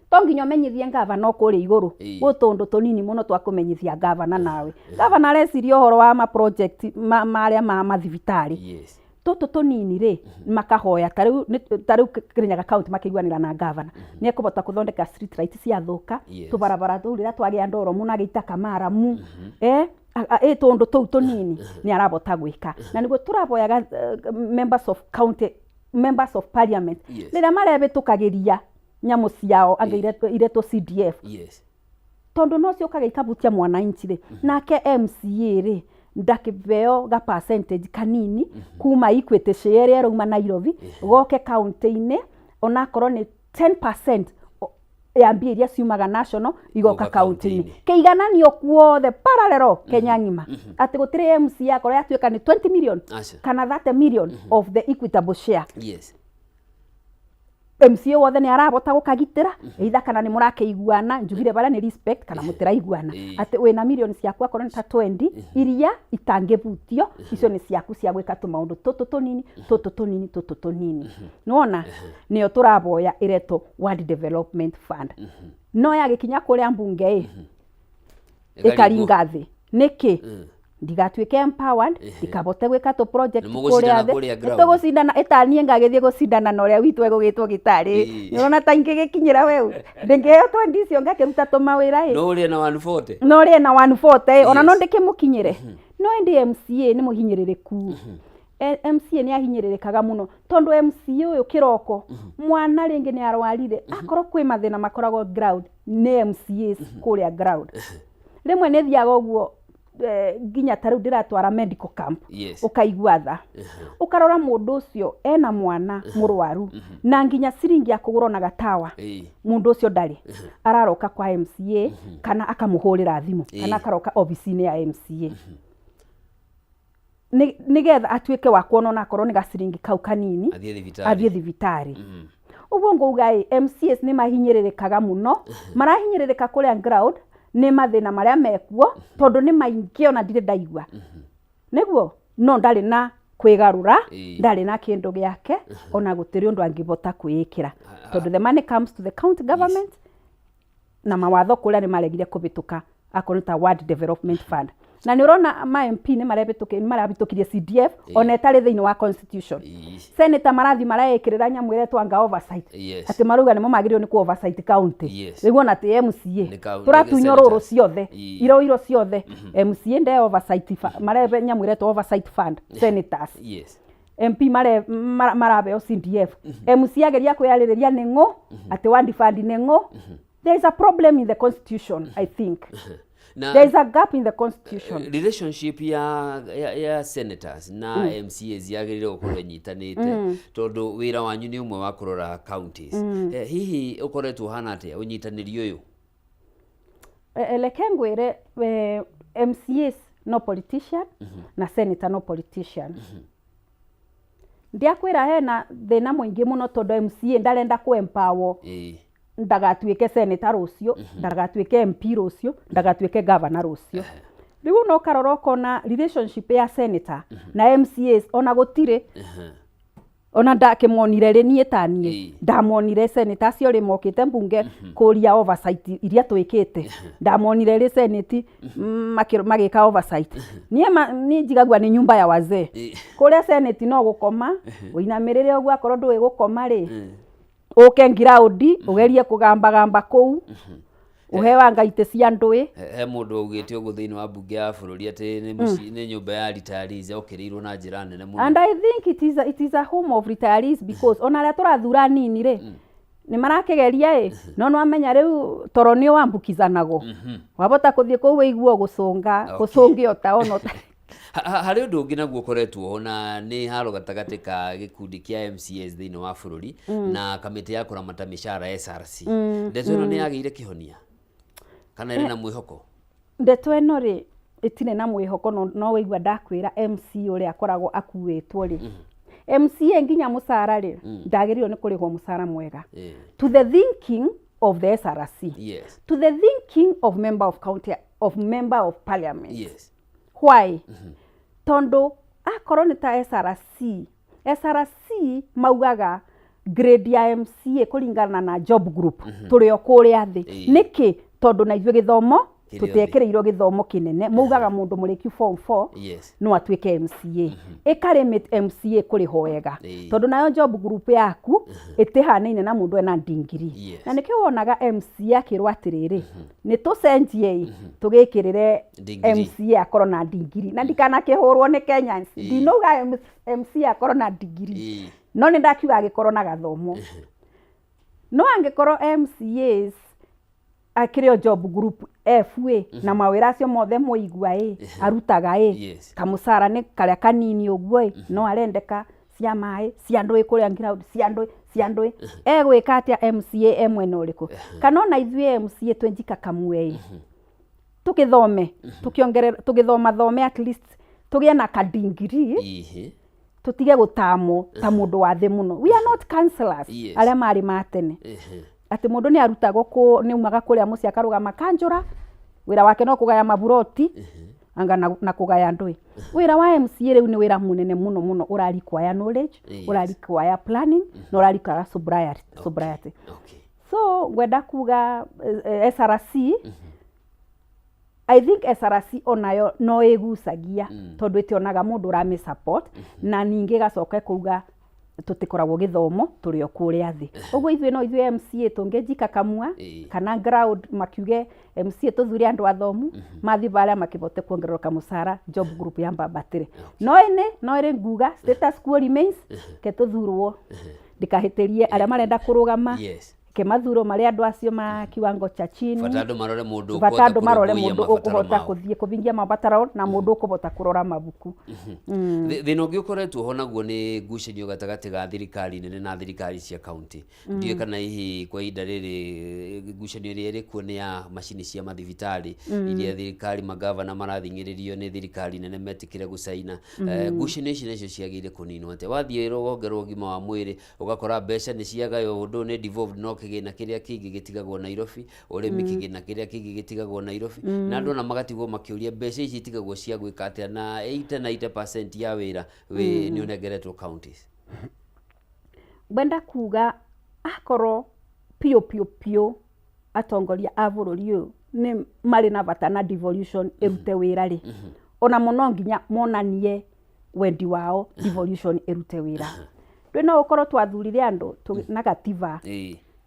B: to nginya ũmenyithie gavana o kũrĩa igũrũ. Gwĩ tũndũ tũnini mũno twa kũmenyithia gavana, nawe gavana areciria ũhoro wa ma project marĩa ma mathibitarĩ. Tũtũ tũnini rĩ, makahoya. Ta rĩu Kirinyaga County makĩiguanĩra na gavana nĩ ekũbota kũthondeka street light ciathũka, tũbarabara tũu rĩrĩa twagĩa ndoro mũno agĩita kamaramu, ĩ tũndũ tũu tũnini nĩ arabota gwĩka. Na nĩguo tũraboyaga members of county, members of parliament, rĩrĩa marebĩtũkagĩria nyamũ ciao angĩ iretwo CDF, tondũ no ciũkaga ikabutia mwananchi rĩ, nake MCA rĩ Ndakĩheo ga percentage kanini kuma Equity share ĩrĩa ĩrauma Nairobi goke county-inĩ, onakorwo nĩ 10% ya mbia iria ciumaga national igoka
A: Igoka
B: county-inĩ.
A: county-inĩ.
B: Kĩigananio kuothe parallel Kenya ng'ima, atĩ gũtirĩ MCA akorwo yatuĩka nĩ 20 million
A: Aca.
B: kana 30 million of the equitable share, MCA wothe nĩ arabota gũkagitĩra, either kana nĩ mũrakĩiguana, njugire barĩa nĩ respect, kana mũtiraiguana, atĩ wĩna million ciaku akorwo nĩ ta 20 iria itangĩbutio, icio nĩ ciaku cia gwĩka tũmaũndũ tũtũ tũnini, tũtũ tũnini, tũtũ tũnini. Nĩwona nĩyo tũraboya ĩretwo Ward Development Fund, no yagĩkinya kũrĩa mbunge ĩ ĩkaringa thĩ. Nĩkĩ? Ndigatuĩke empowered, ndikabote gwĩka tũ project
A: Nĩ
B: kũrĩa
A: mũgũcindana
B: thĩ.
A: kũrĩa ground.
B: Nĩtũgũcindana ĩtaniĩ ngagĩthiĩ gũcindana na ũrĩa witũ egũgĩtwo gĩtarĩ. Nĩũrona ta ingĩgĩkinyĩra weũ ndĩngĩheo 20 icio ngakĩruta tũmawĩra ĩ.
A: No ũrĩe na 140.
B: No ũrĩe na 140 ona no ndĩkĩmũkinyĩre. No ĩndĩ MCA nĩ mũhinyĩrĩrĩku. MCA nĩ ahinyĩrĩrĩkaga mũno, tondũ MCA ũyũ kĩroko mwana rĩngĩ nĩ arwarire, akorwo kwĩ mathĩna makoragwo ground nĩ MCAs kũrĩa ground. Rĩmwe nĩ thiaga ũguo, nginya ta rĩu ndĩratwara medical camp, ũkaigua tha, ũkarora mũndũ ũcio ena mwana mũrwaru na nginya ciringi ya kũgũra ona gatawa mũndũ ũcio ndarĩ, araroka kwa MCA kana akamũhũrĩra thimũ kana akaroka obici-inĩ ya MCA nĩgetha atuĩke wa kuona onakorwo nĩ gaciringi kau kanini
A: athiĩ thibitarĩ.
B: Athiĩ thibitarĩ. Ũguo ngauga ĩ, MCAs nĩ mahinyĩrĩrĩkaga mũno, marahinyĩrĩrĩka kũrĩa ground nĩ mathĩna marĩa mekuo, tondũ nĩ maingĩ ona ndirĩ ndaigua nĩguo, no ndarĩ na kwĩgarũra, ndarĩ na kĩndũ gĩake, ona gũtirĩ ũndũ angĩbota kwĩĩkĩra, tondũ the money comes to the county government na mawatho kũrĩa nĩ maregire kũbĩtũka akorwo nĩ ta Ward Development Fund. Na nĩ ũrona ma MP nĩ marebĩtũki, nĩ marabĩtũkirie CDF ona ĩtarĩ thĩinĩ wa constitution. Senator marathiĩ mareĩkĩrĩra nyamũ ĩretwo anga oversight, atĩ marauga nĩmo magĩrĩirwo nĩ ku oversight county. Rĩu ona ti MCA tũratunywo rũrũ
A: nĩ
B: ciothe, iroiro ciothe. MCA nde oversight, marebe nyamũ ĩretwo oversight fund, senators. MP mare marabeo CDF. MCA ageria kwĩyarĩrĩria nĩ ng'ũ atĩ ward fund nĩ ng'ũ. There is a problem in the constitution, I think.
A: Na
B: there is a gap in the constitution.
A: Relationship ya senators na MCAs yagĩrĩire gũkorwo ĩnyitanĩte, tondũ wĩra wanyu nĩ ũmwe wa kũrora counties. Hihi ũkoretwo ũhana atĩa ũnyitanĩri ũyũ?
B: Reke ngwĩre, MCAs no politician na senator no politician. Ndiakwĩra hena thĩna mũingĩ mũno, tondũ MCA ndarenda kũ empower ndagatuĩke senator rũciũ, ndagatuĩke MP rũciũ, ndagatuĩke governor rũciũ. Rĩu no ũkarora ũkona relationship ya senator na MCAs ona gũtirĩ. Ona ndakĩmonire rĩ, niĩ ta niĩ ndamonire senator acio rĩ mokĩte mbunge kũria oversight iria twĩkĩte, ndamonire rĩ senate magĩka oversight. Niĩ niĩ njigagua nĩ nyumba ya wazee. Kũrĩa senate no gũkoma ũinamĩrĩre ũguo, akorwo ndũĩ gũkoma rĩ, ũke ngiraundi ũgerie kũgambagamba kũu ũhewa itĩ cia ndũĩ.
A: He mũndũ augĩte ũguo thĩinĩ wa mbunge ya bũrũri atĩ nĩ nyũmba ya retirees yokĩrĩirwo na njĩra nene mũno.
B: And I think it is a home of retirees, because ona arĩa tũrathura nini rĩ nĩ marakĩgeria ĩ, no nĩwamenya rĩu toro nĩ wambukizanagwo, wabota kũthiĩ kũu wĩiguo gũcũnga gũcũngio ta ona
A: Harĩ ũndũ ũngĩ naguo ũkoretwo ho, na nĩ haro gatagatĩ ka gĩkundi kĩa MCAs thĩinĩ wa bũrũri na kamĩtĩ ya kũramata mĩcara SRC. Ndeto ĩno nĩ yagĩire kĩhonia kana ĩrĩ na mwĩhoko?
B: Ndeto ĩno rĩ ĩtirĩ na mwĩhoko, no wĩigua ndakwĩra MC ũrĩa akoragwo akuĩtwo rĩ, MCA nginya mũcara rĩ ndagĩrĩirwo nĩ kũrĩhwo mũcara mwega to the thinking of the SRC, to the thinking of member of county, of member of parliament. Why? Tondu akorwo nĩ ta SRC, SRC maugaga grade ya MCA kũringana na job group tũrĩ o kũrĩa thĩ. Nĩkĩ? Tondũ na ithuĩ gĩthomo
A: Kĩrĩ o thĩ.
B: tũtiekĩrĩirwo gĩthomo kĩnene. Maugaga mũndũ mũrĩkiu form 4 no atuĩke MCA, ĩkalimit MCA kũrĩhwo wega, tondũ nayo job group yaku ĩtĩhanaine na mũndũ ena ndingiri. Na nĩkĩo wonaga MCA akĩrwo atĩrĩrĩ, nĩ tũcenjie ĩ tũgĩkĩrĩre
A: Ndingiri.
B: MCA akorwo na ndingiri, na ndikanakĩhũrwo nĩ Kenyans, ndinauga MCA akorwo na ndigiri, no nĩ ndakiuga agĩkorwo na gathomo. No angĩkorwo MCAs Akĩrĩ o job group F ĩ, na mawĩra acio mothe mwaigua ĩ arutaga ĩ, kamũcara nĩ karĩa kanini ũguo ĩ, no arendeka cia maĩ, cia ndũĩ kũrĩa ground, cia ndũĩ, cia ndũĩ, egwĩka atĩa MCA e mwena ũrĩkũ? Kana ona ithuĩ MCA twĩ njikakamue ĩ, tũgĩthome, tũkĩongerera, tũgĩthomathome, at least tũgĩe na kadingirii, tũtige gũtamwo ta mũndũ wa thĩ mũno. We are not councillors arĩa marĩ ma tene, atĩ mũndũ nĩ arutagwo kũ nĩ aumaga kũrĩa mũciĩ akarũgama kanjũra, wĩra wake no kũgaya maburoti anga na kũgaya ndũĩ. Wĩra wa MCA rĩu nĩ wĩra mũnene mũno mũno, ũra require knowledge, ũra require planning na ũra require sobriety. So ngwenda kuga SRC, I think SRC onayo no ĩgucagia, tondũ ĩtionaga mũndũ ũramĩ support, na ningĩ ĩgacoka ĩkauga tũtikoragwo gĩthomo, tũrĩ o kũrĩa thĩ ũguo. Ithuĩ no ithuĩ MCA tũngĩnjika kamua kana ground makiuge MCA tũthure andũ athomu mathiĩ barĩa makĩbote kuongererwo kamũcara, job group ya mbambatĩre. No ĩnĩ no ĩrĩ nguga status quo remains, ke tũthurwo, ndikahĩtĩrie arĩa marenda kũrũgama, ke mathurwo marĩ andũ acio ma kiwango cha chini.
A: Bata andũ marore mũndũ
B: bata
A: ũkũhota
B: andũ marore
A: kũrũmbũiya
B: mũndũ
A: mabataro
B: ũkũhota
A: mao.
B: Kũthiĩ kũvingia mabataro na mũndũ ũkũhota kũrora mabuku.
A: Thĩna ũngĩ ũkoretwo ho naguo nĩ ngucanio gatagatĩ ga thirikari nene na thirikari cia kaunti. Ndiũĩ kana hihi kwa ihinda rĩrĩ ngucanio ĩrĩa ĩrĩ kuo nĩ ya macini cia mathibitarĩ iria thirikari, magavana marathing'ĩrĩrio nĩ thirikari nene metĩkĩre gũcaina. Ngucanio ici nacio ciagĩrĩire kũninwo atĩa? Wathiĩ rũhonge rwa ũgima wa mwĩrĩ ũgakora mbeca nĩ ciagaywo, ũndũ ũyũ nĩ devolved, no kĩgĩna kĩrĩa kĩingĩ gĩtigagwo Nairobi, ũrĩmi kĩgĩna kĩrĩa kĩingĩ gĩtigagwo Nairobi, na andũ ona magatigwo makĩũria mbeca ici itigagwo cia gwĩka atĩa, na 80 90% ya wĩra wĩ nĩ ũnengeretwo counties.
B: Ngwenda kuga akorwo piũ piũ piũ atongoria a bũrũri ũyũ nĩ marĩ na bata na devolution ĩrute wĩra rĩ, ona mo no nginya monanie wendi wao devolution ĩrute wĩra. Ndũĩ no ũkorwo twathurire andũ na gatiba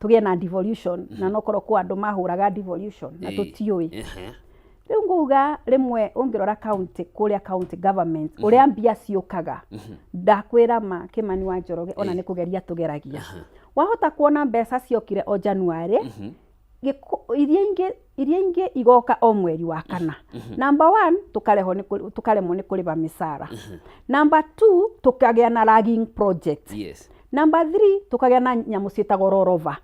B: tũgĩe na devolution, na no korwo kwĩ andũ mahũraga devolution na tũtiũĩ. Rĩu nguga rĩmwe ũngĩrora county, kũrĩa county government ũrĩa mbia ciũkaga, ndakwĩra ma Kĩmani wa Njoroge, ona nĩ kũgeria tũgeragia, wahota kuona mbeca ciokire o January, iria ingĩ igoka o mweri wa kana. Number one, tukarehwo nĩ tũkaremwo nĩ kũrĩha mĩcara. Number two, tũkagĩa na lagging project. Number three, tũkagĩa na nyamũ ciĩtagwo rollover,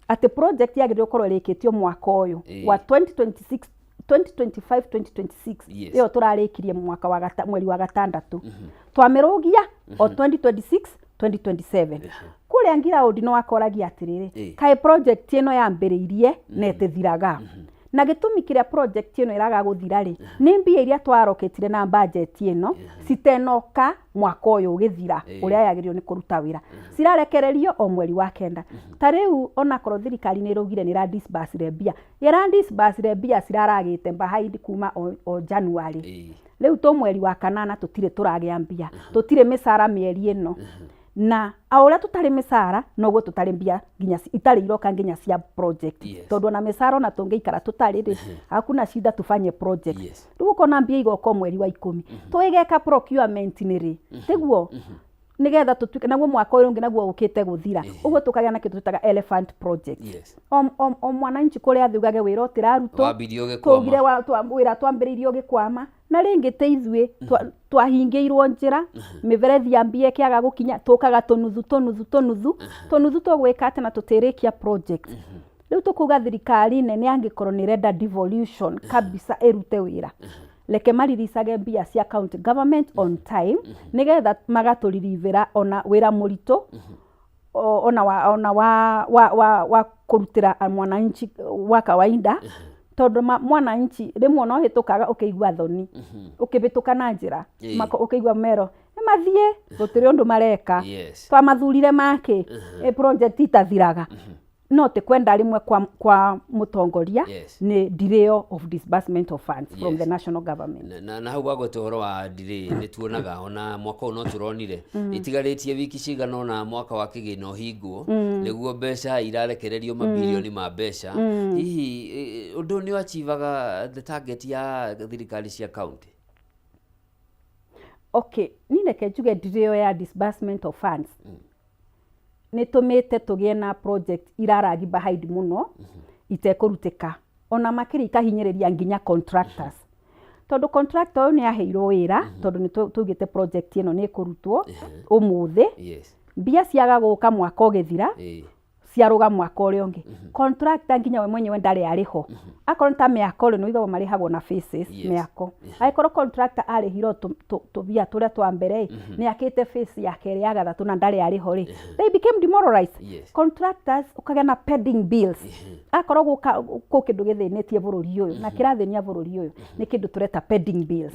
B: atĩ project yagĩrĩirwo gũkorwo ĩrĩkĩtio mwaka ũyũ wa 2026, 2025 2026, ĩyo tũrarĩkirie mwaka wa mweri wa gatandatũ, twamĩrũgia o 2026 2027. Kũrĩa ngiraũndi nĩ wakoragia atĩrĩrĩ, kaĩ project ĩno yambĩrĩirie na ĩtĩthiraga, na gĩtũmi kĩrĩa project ĩno ĩraga gũthira rĩ, nĩ mbia iria twarokĩtire na budget ĩno citenoka mwaka ũyũ ũgĩthira, ũrĩa yagĩrĩirwo nĩ kũruta wĩra, cirarekererio o mweri wa kenda. Ta rĩu onakorwo thirikari nĩ ĩraugire nĩ ĩra disbursire mbia, ĩra disbursire mbia ciraragĩte behind kuma o January. Rĩu tũ mweri wa kanana, tũtirĩ tũragĩa mbia, tũtirĩ mĩcara mĩeri ĩno, na o ũrĩa tũtarĩ mĩcara noguo tũtarĩ mbia nginya itarĩ iroka nginya cia project, tondũ ona mĩcara ona tũngĩikara tũtarĩ rĩ, hakuna shida, tufanye project. Rĩu ũkona mbia igoka o mweri wa 10, tũgĩgeka procurement nĩ rĩ tiguo nigetha tũtuĩke naguo mwaka ũyũ ũngĩ naguo ũkĩte gũthira ũguo, tũkagĩa na kĩndũ twĩtaga elephant project. O mwananchi kũrĩa athi ugage wĩra ũtĩrarutwo.
A: Wambirie ũgĩkwama.
B: Twaugire wĩra twambĩrĩirie ũgĩkwama, na rĩngĩ tĩ ithuĩ twahingĩirwo njĩra, mĩberethi ya mbia ĩkĩaga gũkinya, tũkaga tũnuthu tũnuthu tũnuthu tũnuthu, tũgwĩka atĩ na tũtĩrĩkia project. Rĩu tũkuga thirikari nene angĩkorwo nĩ ĩrenda devolution kabisa ĩrute wĩra, reke mariricage mbia cia county government on time, nĩgetha magatũririvĩra ona wĩra mũritũ ona wa kũrutĩra mwananchi wa kawaida, tondũ mwananchi rĩmwe no hĩtũkaga ũkĩigua thoni ũkĩhĩtũka na njĩra, ũkĩigua mero nĩ mathiĩ gũtirĩ ũndũ mareka. Twamathurire makĩ project itathiraga, no ti kwenda rĩmwe kwa mũtongoria, nĩ delay of disbursement of funds from the national government.
A: Na hau wagweta ũhoro wa delay, nĩ tuonaga ona mwaka ũyũ no tũronire itigarĩtie wiki cigana ũna mwaka wa kĩgĩna ũhingwo, nĩguo mbeca irarekererio, mabirioni ma mbeca. Hihi ũndũ ũyũ nĩ achivaga the target ya thirikari cia county?
B: Okay, ni reke njuge delay ya disbursement of funds nĩ tũmĩte tũgĩe na project iraragi behind mũno. itekũrutĩka, ona makĩria ikahinyĩrĩria nginya contractors, tondũ contractor ũyũ nĩ aheirwo wĩra, tondũ nĩ twaugĩte project ĩno nĩ ĩkũrutwo ũmũthĩ, mbia ciaga gũka mwaka ũgĩthira, ciarũga mwaka ũrĩa ũngĩ. Contractor nginya we mwenyewe ndarĩ arĩho. Akorwo nĩ ta mĩako rĩ, nĩ ũiguaga marĩhagwo na phases. Mĩako, angĩkorwo contractor arĩhirwo tũbia tũrĩa twa mbere ĩ, nĩ akĩte phase ya kerĩ, ya gatatũ, na ndarĩ arĩho rĩ, they became demoralized. Contractors, ũkagĩa na pending bills. Akorwo gũka kũ kĩndũ gĩthĩnĩtie bũrũri ũyũ na kĩrathĩnia bũrũri ũyũ, nĩ kĩndũ tũreta pending bills.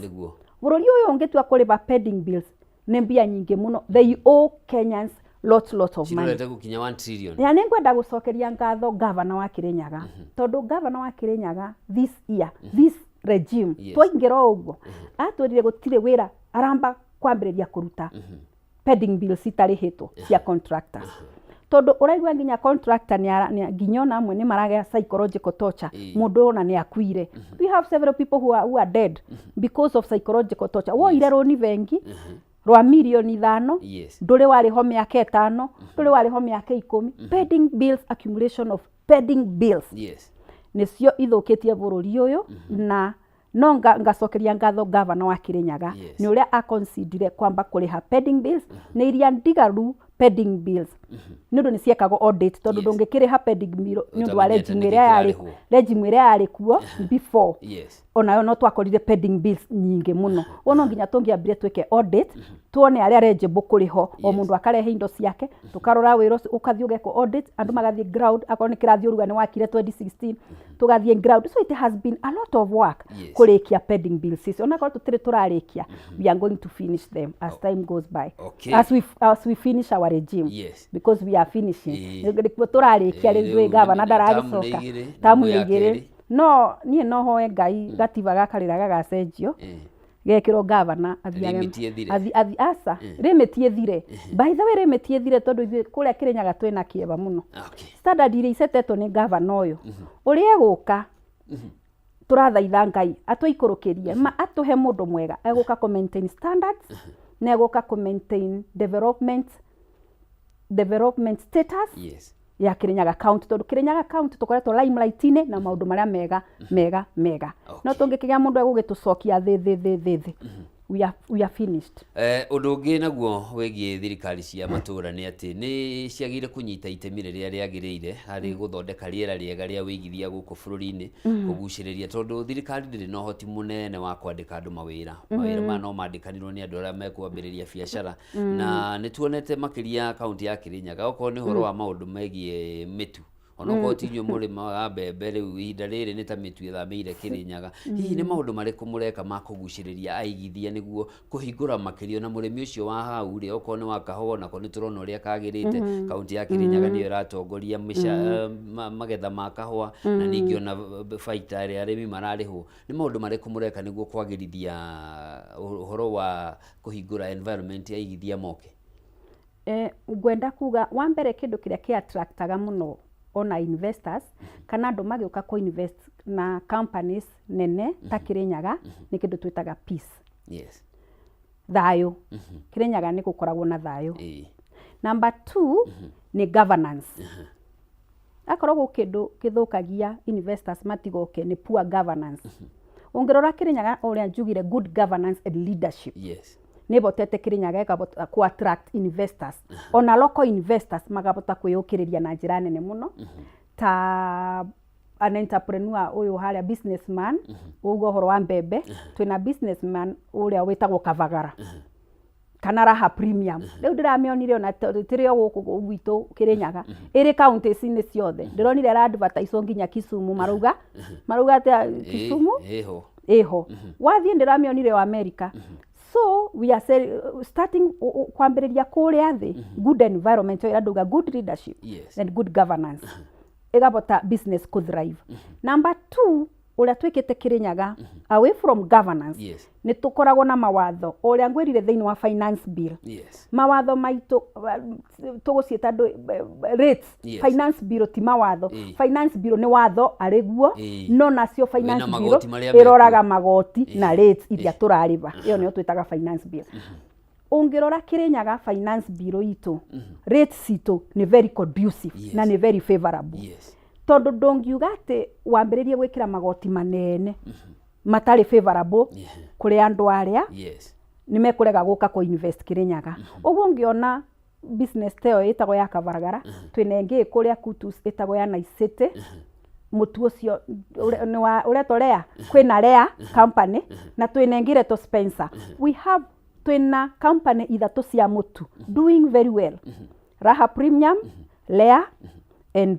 B: Bũrũri ũyũ ũngĩtua kũrĩba pending bills, nĩ mbia nyingĩ mũno. They owe Kenyans lots, lots of money.
A: Cirorete gũkinya 1 trillion.
B: Ya, nĩ ngwenda gũcokeria ngatho gavana wa Kirinyaga, tondũ gavana wa Kirinyaga this year, this regime, twaingĩra o ũguo, atwĩrire gũtirĩ wĩra aramba kwambĩrĩria kũruta pending bills itarĩhĩtwo cia contractors, tondũ ũraigua nginya contractor nginya ona amwe nĩ maragĩa psychological torture. Mũndũ ona nĩ akuire. We have several people who are dead because of psychological torture. Woire rũni bengi rwa mirioni 5, ndũrĩ warĩho mĩaka 5, ndũrĩ warĩho mĩaka 10. Pending bills, accumulation of pending bills nĩcio ithũkĩtie bũrũri ũyũ, na no ngacokeria ngatho gavana wa Kirinyaga nĩ ũrĩa aconsiderire kwamba kũrĩha pending bills nĩ iria ndigaru pending bills, nĩ ũndũ nĩ ciekagwo audit, tondũ ndũngĩkĩrĩha pending bill nĩ ũndũ wa
A: Ũtamenyete
B: regime
A: nĩkĩ
B: ĩrĩa yarĩ
A: kĩrarĩhwo.
B: Regime ĩrĩa yarĩ kuo before, onayo no twakorire pending bills nyingĩ mũno. Ũguo no nginya tũngĩambire twĩke audit, tuone arĩa eligible kũrĩho o mũndũ akarehe indo ciake, tũkarora wĩra ũcio ũkathiĩ ũgekwo audit, andũ magathiĩ ground. Akorwo nĩ kĩrathiĩ ũruga nĩ wakire 2016, tũgathiĩ ground. So it has been a lot of work kũrĩkia pending bills icio. Onakorwo tũtirĩ tũrarĩkia, we are going to finish them as time goes by, as we finish our regime, because we are finishing. Nĩkuo tũrarĩkia rĩu.
A: Rĩu
B: Ndũĩ gavana
A: nĩ tamu nĩ
B: ndaragĩcoka.
A: 2,
B: Tamu
A: nĩ
B: nĩ
A: ya
B: 2.
A: kerĩ.
B: No niĩ no hoe Ngai gatiba gakarĩra gagacenjio, gekĩrwo gavana athiage.
A: Limit ĩthire.
B: Aca, limit ĩthire. By the way, limit ĩthire, tondũ ithuĩ kũrĩa Kĩrĩnyaga twĩna kĩeva mũno. Standard iria icetetwo nĩ gavana ũyũ ũrĩa egũka, tũrathaitha Ngai atũikũrũkĩrie ma atũhe mũndũ mwega egũka kũ maintain standards na egũka kũ maintain development status ya Kirinyaga County, tondũ Kirinyaga County tũkoretwo limelight-inĩ na maũndũ marĩa mega mega mega. No tũngĩkĩgĩa mũndũ egũgĩtũcokia thĩ thĩ thĩ thĩ thĩ, we are finished.
A: Ũndũ ũngĩ naguo wĩgiĩ thirikari cia matũũra nĩ atĩ nĩ ciagĩrĩire kũnyita itemi rĩrĩa rĩagĩrĩire harĩ gũthondeka rĩera rĩega rĩa wĩigithia gũkũ bũrũri-inĩ, kũgucĩrĩria, tondũ thirikari ndĩrĩ na ũhoti mũnene wa kwandĩka andũ mawĩra. Mawĩra maya no mandĩkanirwo nĩ andũ arĩa mekwambĩrĩria biacara, na nĩ tuonete makĩria kaunti ya Kĩrĩnyaga, okorwo nĩ ũhoro wa maũndũ megiĩ mĩtu, onokorwo ti inyuĩ mũrĩmaga mbembe, rĩu ihinda rĩrĩ nĩ ta mĩtu ĩthamĩire Kĩrĩnyaga. Hihi nĩ maũndũ marĩkũ mũreka ma kũgucĩrĩria aigithia nĩguo kũhingũra makĩria na mũrĩmi ũcio wa hau rĩ, okorwo nĩ wa kahũa, onako nĩ tũrona ũrĩa kagĩrĩte? Kaunti ya Kĩrĩnyaga nĩyo ĩratongoria magetha ma kahũa, na ningĩ ona baita ĩrĩa arĩmi mararĩhwo. Nĩ maũndũ marĩkũ mũreka nĩguo kwagĩrithia ũhoro wa kũhingũra environment ya aigithia moke?
B: Ngwenda kuga wa mbere, kĩndũ kĩrĩa kĩ attractaga mũno ona investors kana andũ magĩũka kũ invest na companies nene ta Kĩrĩnyaga nĩ kĩndũ twĩtaga peace. Thayũ. Kĩrĩnyaga nĩ gũkoragwo na thayũ. Number two nĩ governance. Akorwo gwĩ kĩndũ kĩthũkagia investors matigoke, nĩ poor governance. Ũngĩrora Kĩrĩnyaga, ũrĩa njugire, good governance and leadership nĩ ĩhotete Kĩrĩnyaga ĩkahota kũ attract investors, ona local investors makahota kwĩyũkĩrĩria na njĩra nene mũno, ta an entrepreneur ũyũ harĩa, businessman ũguo ũhoro wa mbembe, twĩna businessman ũrĩa wĩtagwo Kavagara kana Raha Premium. Rĩu ndĩramĩonire ona tĩrĩ o gũkũ gwitũ Kĩrĩnyaga, ĩrĩ counties-inĩ ciothe. Ndĩronire ĩra advertise nginya Kisumu, marauga atĩa Kisumu?
A: Ĩho.
B: Ĩho. Wathiĩ, ndĩramĩonire o America. So we are starting kwambĩrĩria kũrĩa thĩ, good environment ĩyo ĩrandauga good leadership and good governance ĩgabota business kũ thrive. Number two, ũrĩa twĩkĩte Kĩrĩnyaga away from governance, nĩ tũkoragwo na mawatho ũrĩa ngwĩrire thĩinĩ wa finance bill. Mawatho maitũ tũgũciĩta rates. Finance bill ti mawatho. Finance bill nĩ watho arĩguo, no nacio finance
A: Wĩna
B: bill
A: magoti marĩa
B: ĩroraga
A: mekuo.
B: Magoti na rates iria tũrarĩba. Ĩyo nĩyo twĩtaga finance bill. Ũngĩrora Kĩrĩnyaga finance bill itũ, rates citũ nĩ very conducive na nĩ very favorable. Tondũ ndũngiuga atĩ wambĩrĩrie gwĩkĩra magoti manene matarĩ favorable kũrĩ andũ arĩa nĩ mekũrega gũka kũ invest Kĩrĩnyaga. Ũguo ũngĩona business ta ĩyo ĩtagwo ya Kabaragara, twĩna ĩngĩ ĩ kũrĩa Kutus ĩtagwo ya Nice City, mũtu ũcio nĩ wa ũretwo Lea, kwĩna Lea company na twĩna ĩngĩ ĩretwo Spencer. We have, twĩna company ithatũ cia mũtu doing very well. Raha Premium, Lea and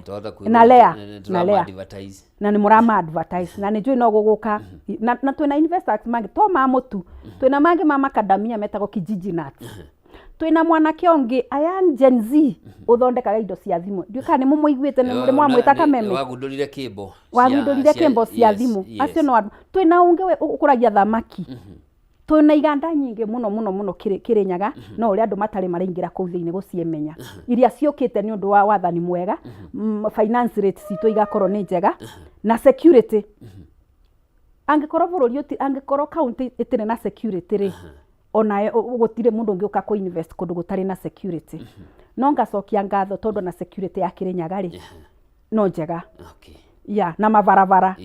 A: Twahota kwĩrwo
B: na Lea
A: nĩ
B: na Lea.
A: tũrama-advertise.
B: Na nĩ mũrama advertise na nĩ njũĩ no gũgũka na twĩna investors mangĩ to ma mũtu, twĩna mangĩ ma macadamia metagwo Kijiji Nuts, twĩna mwanake ũngĩ, a young Gen Z ũthondekaga indo cia thimũ, ndiũĩ kana nĩ mũmũiguĩte, nĩ mũrĩ mwamwĩta Kameme.
A: Wagundũrire kĩmbo
B: Wagundũrire kĩmbo cia thimũ. Acio no andũ twĩna ũngĩ ũkũragia thamaki. Twĩna iganda nyingĩ mũno mũno mũno Kĩrĩnyaga, no ũrĩa andũ matarĩ maraingĩra kũu thĩinĩ gũciĩmenya, iria ciũkĩte nĩ ũndũ wa wathani mwega, finance rate citũ igakorwo nĩ njega na security. Angĩkorwo bũrũri angĩkorwo county ĩtirĩ na security rĩ, onayo gũtirĩ mũndũ ũngĩũka kũ invest kũndũ gũtarĩ na security. No ngacokia ngatho tondũ na security ya Kĩrĩnyaga rĩ, no njega. Ya na mabarabara,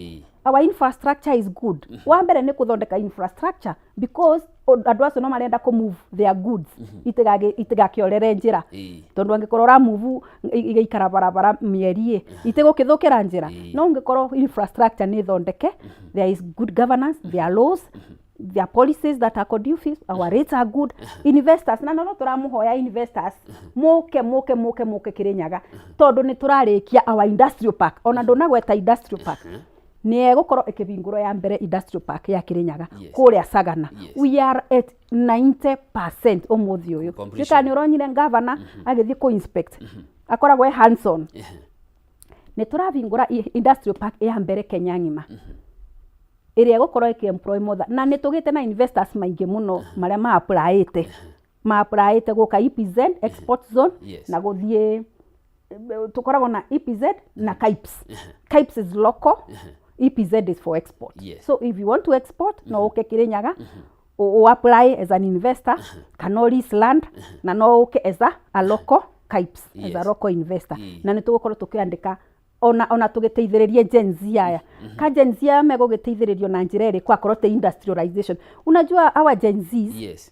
B: our infrastructure is good. Wa mbere nĩ kũthondeka infrastructure because andũ acio no marenda kũ move their goods itigakĩorere njĩra, tondũ angĩkorwo ũramove igaikara barabara mĩeri ĩ itigũkĩthũkĩra njĩra. No ũngĩkorwo infrastructure nĩ thondeke, there is good governance, there are laws, there are policies that are conducive, our rates are good, investors na no tũramũhoya investors mũke mũke mũke mũke Kĩrĩnyaga tondũ nĩ tũrarĩkia our industrial park. Ona ndũnagweta industrial park, nĩ egũkorwo ĩkĩhingũrwo ya mbere industrial park ya Kĩrĩnyaga kũrĩa Sagana. We are at 90% ũmũthĩ ũyũ.
A: Completion.
B: Nĩ ũronyire governor agĩthiĩ kũ inspect, akoragwo e hands on. Nĩ tũrahingũra industrial park ya mbere Kenya ng'ima ĩrĩa ĩgũkorwo ĩkĩ employ more than, na nĩ tũgĩte na investors maingĩ mũno marĩa ma-applyĩte gũka EPZ, export zone, na gũthiĩ tũkoragwo na EPZ na KIPES. KIPES is local, EPZ is for export. So if you want to export, no ũke Kĩrĩnyaga u apply as an investor kana o lease land, na no ũke as a local KIPES, as a local investor. Na nĩ tũgũkorwo tũkĩandĩka ona tũgĩteithĩrĩrie Gen Z aya. Ka Gen Z aya megũgĩteithĩrĩrio na njĩra ĩrĩkũ akorwo ti industrialization? Unajua our Gen Zs,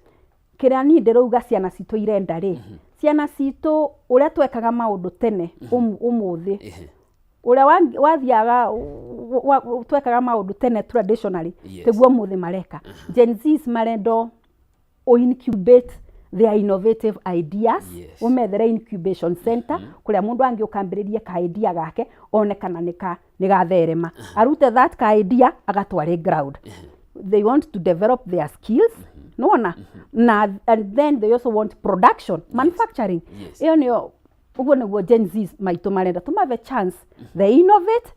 B: kĩrĩa niĩ ndĩrauga ciana citũ irenda rĩ, ciana citũ ũrĩa twekaga maũndũ tene, ũmũthĩ ũrĩa wathiaga twekaga maũndũ tene traditionally, tiguo ũmũthĩ mareka. Gen Zs marendo o incubate their innovative ideas, ũmethere incubation center kũrĩa mũndũ angĩũka ambĩrĩrie ka idea gake, one kana nĩ gatherema, arute that ka idea agatware ground. They want to develop their skills, nĩwona, na and then they also want production, manufacturing. Ĩyo nĩyo, ũguo nĩguo Gen Z maitũ marenda. Tũmabe chance they innovate,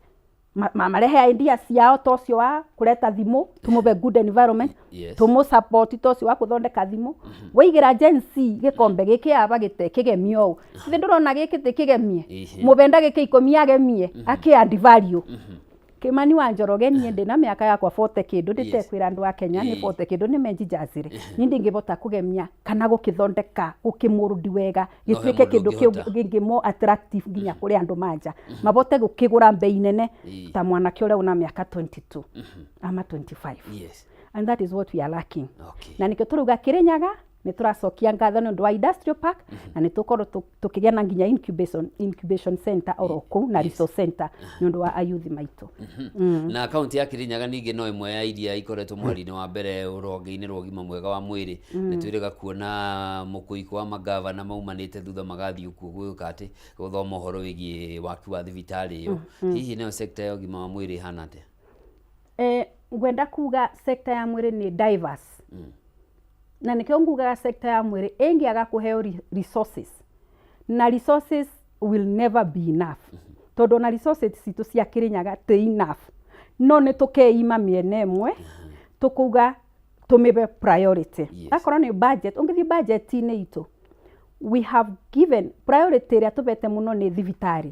B: marehe idea ciao, ta ũcio wa kũreta thimũ, tũmũbe good environment, tũmũ support, ta ũcio wa kũthondeka thimũ. Waigĩra Gen Z gĩkombe gĩkĩ aba gĩte kĩgemie ũũ, ithe ndũrona gĩkĩ tĩ kĩgemie? Mũbe ndagĩka 10 agemie akĩ add value. Kĩmani wa Njoroge, niĩ ndĩna mĩaka yakwa 40 kĩndũ, ndĩtekwĩra andũ a Kenya nĩ 40 kĩndũ, nĩ menjinjacire niĩ ndingĩbota kũgemia kana gũkĩthondeka gũkĩmũrũndi wega
A: No he
B: gĩtuĩke
A: mũndũ
B: kĩndũ kĩu
A: ũngĩhota.
B: kĩngĩ more attractive nginya kũrĩ andũ manja mabote gũkĩgũra mbei nene ta mwanake ũrĩa una mĩaka 22 ama 25. And that is what we are lacking. Na nĩkĩo tũrauga Kĩrĩnyaga nĩ tũracokia ngatho nĩ ũndũ wa industrial park, na nĩ tũkorwo tũkĩgĩa na nginya incubation center oro kũu na resource center nĩ ũndũ wa ayuthi maitũ.
A: Na kaunti ya Kirinyaga ningĩ no ĩmwe ya iria ikoretwo mweri-inĩ wa mbere rũhonge-inĩ rwa ũgima mwega wa mwĩrĩ. Nĩ twĩrĩga kuona mũkũikũ wa magavana maumanĩte thutha magathiĩ kuo gwĩka atĩ gũthoma ũhoro wĩgiĩ waki wa thibitarĩ ĩyo. Hihi nayo sekta ya ũgima wa mwĩrĩ ĩhana atĩa?
B: Ngwenda kuga sector ya mwĩrĩ nĩ diverse, na nĩkĩo ngugaga sector ya mwĩrĩ ĩngĩaga kũheo resources, na resources will never be enough, tondũ ona resources citũ cia Kĩrĩnyaga ti enough, no nĩ tũkeima mĩena ĩmwe tũkauga tũmĩbe priority. Akorwo nĩ budget, ũngĩthiĩ budget-inĩ itũ, we have given priority ĩrĩa tũbete mũno nĩ thibitarĩ.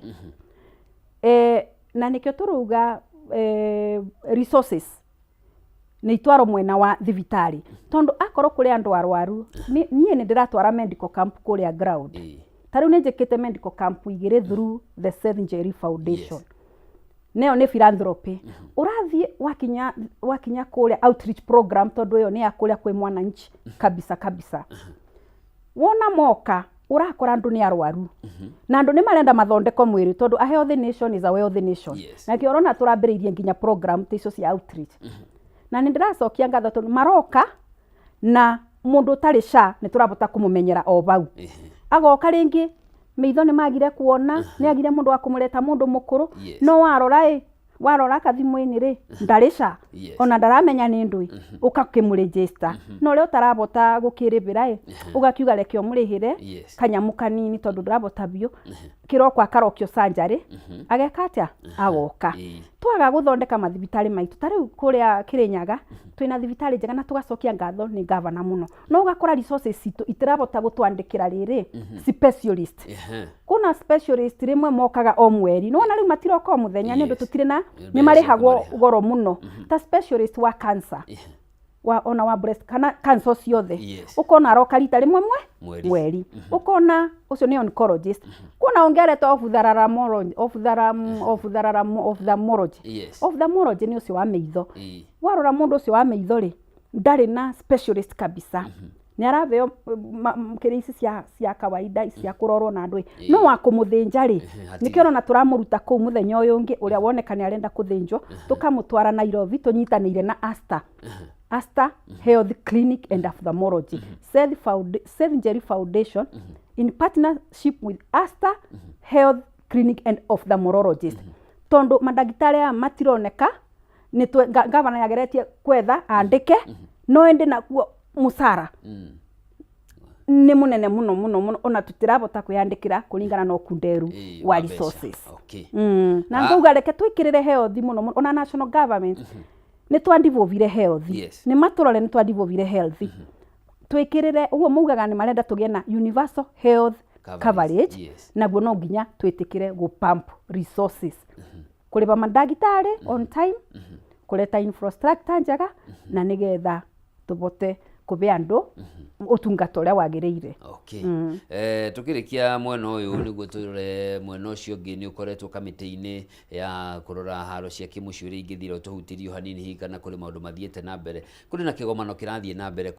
B: Na nĩkĩo tũrauga resources nĩ itwarwo mwena wa thibitarĩ, tondũ akorwo kũrĩ andũ arwaru, niĩ nĩ ndĩratwara medical camp kũrĩa ground. Ta rĩu nĩ njĩkĩte medical camp igĩrĩ through the Seth Njeri Foundation.
A: Yes.
B: Neyo nĩ philanthropy. Ũrathiĩ wakinya kũrĩa outreach program, tondũ ĩyo nĩ ya kũrĩa kwĩ mwananchi kabisa kabisa. Wona moka ũrakora andũ nĩ arwaru na andũ nĩ marenda mathondeko mwĩrĩ, tondũ a healthy nation is a wealthy nation. Na kĩo ũrona tũrambĩrĩirie nginya program ta icio cia outreach, na nĩ ndĩracokia ngatho tondũ maroka na mũndũ ũtarĩ SHA nĩ tũrabota kũmũmenyera o bau. Agoka rĩngĩ maitho nĩ magire kuona, nĩ agire mũndũ wa kũmũreta, mũndũ mũkũrũ. No warora ĩ, warora kathimũ-inĩ rĩ, ndarĩ SHA. Ona ndaramenya nĩ ndũĩ, ũgakĩmũregister, no ũrĩa ũtarabota gũkĩrĩbĩra ĩ, ũgakiuga reke ũmũrĩhĩre kanyamũ kanini tondũ ndũrabota biũ. Kĩroko akarokio surgery, ageka atĩa, agoka. Twaga gũthondeka mathibitarĩ maitũ, ta rĩu kũrĩa Kĩrĩnyaga twĩna thibitarĩ njega na tũgacokia ngatho nĩ gavana mũno, no ũgakora resources citũ itirabota gũtwandĩkĩra rĩrĩ specialist. Kuna specialist rĩmwe mokaga o mweri, nĩwona rĩu matiroka o mũthenya nĩ ũndũ tũtirĩ na
A: Nĩ
B: nĩ
A: mbeca
B: marĩhagwo
A: kũmarĩha.
B: goro mũno, ta specialist wa cancer, wa ona wa breast kana cancer ciothe. Ũkona aroka rita rĩmwe mwe
A: Mweri.
B: Mweri. Ũkona ũcio nĩ oncologist, kuona ũngĩ aretwo ophthalmology, ophthalmology. Ophthalmology nĩ ũcio wa maitho. Warora mũndũ ũcio wa maitho rĩ, ndarĩ na specialist kabisa, nĩ arabeo kĩrĩa ici cia kawaida, ici cia kũrorwo na andũ ĩ, no wa kũmũthĩnja rĩ,
A: Hatirĩ.
B: Nĩkĩo ũrona tũramũruta kũu mũthenya ũyũ ũngĩ, ũrĩa woneka nĩ arenda kũthĩnjwo, tũkamũtwara Nairobi tũnyitanĩire na Asta Health Clinic and Ophthalmology. Seth Njeri Foundation in partnership with Asta Health Clinic and Ophthalmologist, tondũ mandagĩtarĩ aya matironeka. Nĩ gavana yageretie kwetha andĩke, no ĩndĩ nakuo mũcara nĩ mũnene mũno mũno mũno, ona tũtirabota kwĩyandĩkĩra kũringana na ũkunderu wa
A: wa mbeca.
B: resources. Na ngauga reke twĩkĩrĩre health mũno mũno, ona national government nĩ twandivovire health. Nĩ matũrore, nĩ twandivovire health, twĩkĩrĩre ũguo maugaga nĩ marenda tũgĩe na universal health
A: coverage,
B: coverage. Naguo no nginya twĩtĩkĩre gũ pump resources, kũrĩba mandagĩtarĩ on time, kũreta infrastructure njega, na nĩgetha tũbote kũbe andũ ũtungata ũrĩa wagĩrĩire.
A: Okay. Tukirikia mwena ũyũ nĩguo tũrore mwena ũcio ũngĩ, nĩ ũkoretwo kamĩtĩ-inĩ ya kũrora haro cia kĩmũciĩ ũrĩa ingĩthira, ũtũhutirie o hanini hihi kana kũrĩ maũndũ mathiĩte na mbere, kũrĩ na kĩgomano kĩrathiĩ na mbere.